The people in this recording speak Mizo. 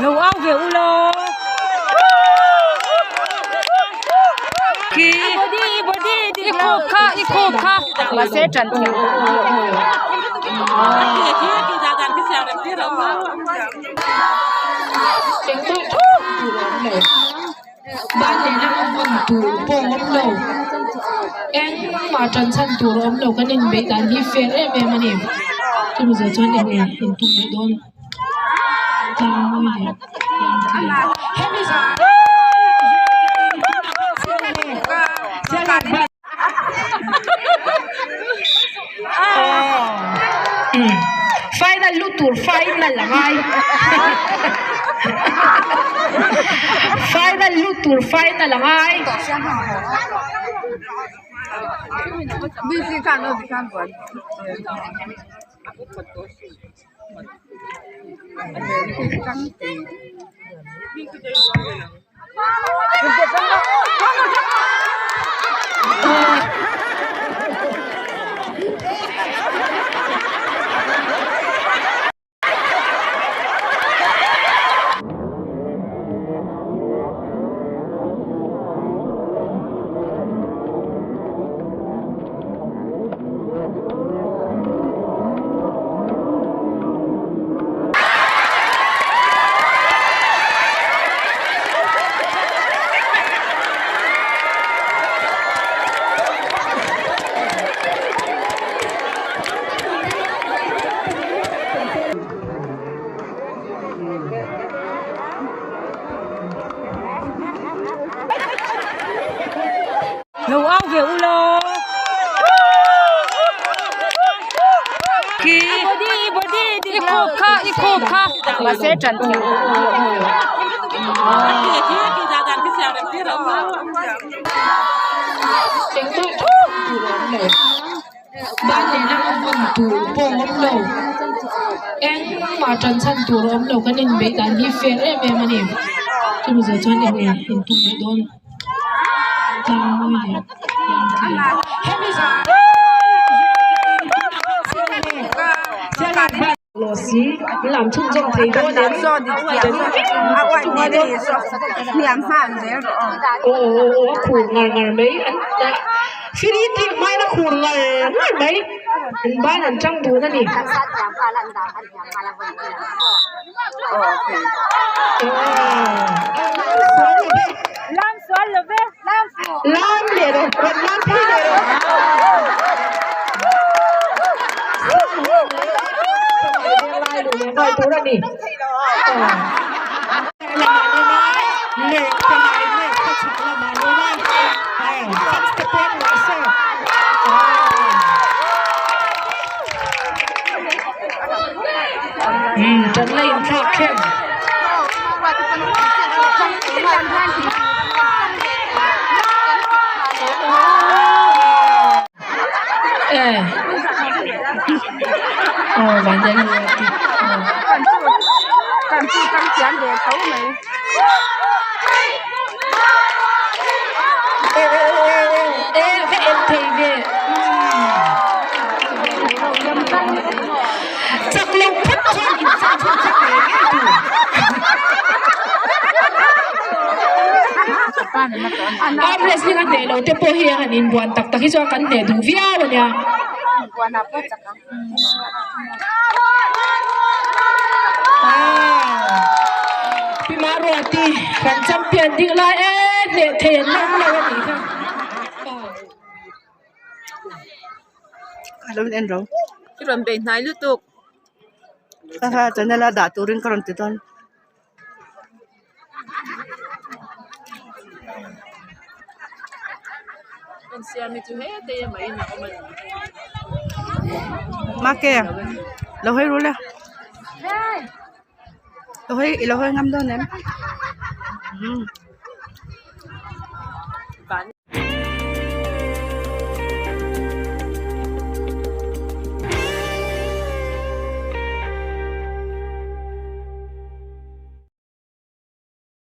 Lo au ve u lo. Khi i khup kha i khup kha mahse tan thiam Ban lehlam a vawn tur pawh a awm lo engmah tan chhan tur a awm lo kan inbeih dan hi fair em em a ni chumi zawh chuan eng nge in tum leh dawn tlang mawi leh hemi Final lu tur final a ngai Final lu tur final a ngai. Lo au ve u lo. Khi i khup kha i khup kha mahse tan thiam Ban lehlam a vawn tur pawh a awm lo engmah tan chhan tur a awm lo kan inbeih dan hi fair em em a ni chumi zawh chuan eng nge in tum leh dawn. Lam chhunzawm thei dawn em aw aw aw a khur ngar ngar mai an free tih hmain a khur ngar ngar mai an ban an tang dun a ni. Lam leh rawh rawn lam phei leh rawh ngai tur a ni Umm tan la inthlak thleng. Eh. Aw van den lo ti. Eh ka en thei ve. Chak lo phawt chuan in chak chhun chak ngei ngei tur. Arm wrestling a hneh lo te pawh hi a han inbuan tak tak hi chuan kan hneh duh viau a nia. Pi Maruati kan champion ding lai e hneh thei an la awm lo a nih kha. Ka lo en ro. I rawn bei hnai lutuk. Ka kha channel a dah turin ka rawn ti dawn. Kan siam hi chu hetei a mah in a awm a ni. Make lo hawi ru le. Lo hawi i lo hawi ngam dawn em? Van.